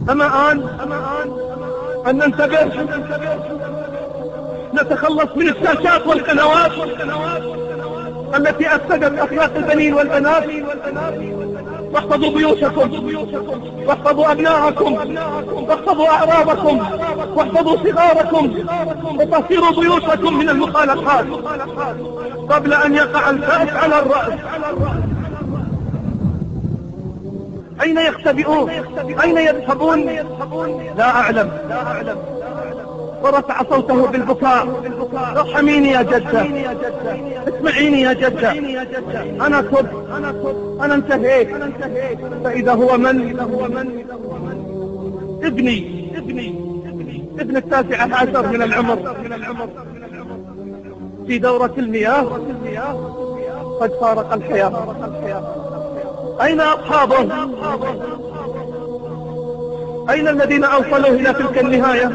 أما آن أن ننتبه، نتخلص من الشاشات والقنوات التي أفسدت أخلاق البنين والبنات. واحفظوا بيوتكم، واحفظوا أبناءكم، واحفظوا أعراضكم، واحفظوا صغاركم، وطهروا بيوتكم من المخالفات قبل أن يقع الفأس على الرأس. أين يختبئون؟ أين يذهبون؟ لا أعلم. ورفع صوته بالبكاء: ارحميني يا جدة، اسمعيني يا جدة، أنا تبت، أنا انتهيت. فإذا هو من؟ ابني، ابن 19 من العمر، في دورة المياه قد فارق الحياة. أين أصحابه؟ أين الذين أوصلوه إلى تلك النهاية؟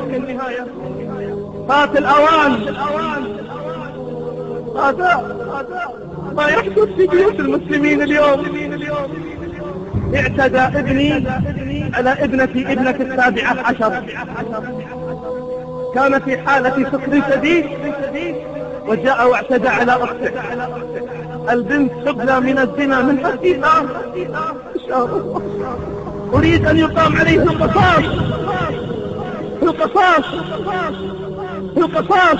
فات الأوان. هذا ما يحدث في بيوت المسلمين اليوم. اعتدى ابني على ابنتي، ابنة 17، كان في حالة سكر شديد وجاء واعتدى على أخته. البنت حبلى من الزنا من حقيقة. أريد أن يقام عليه القصاص، القصاص، القصاص.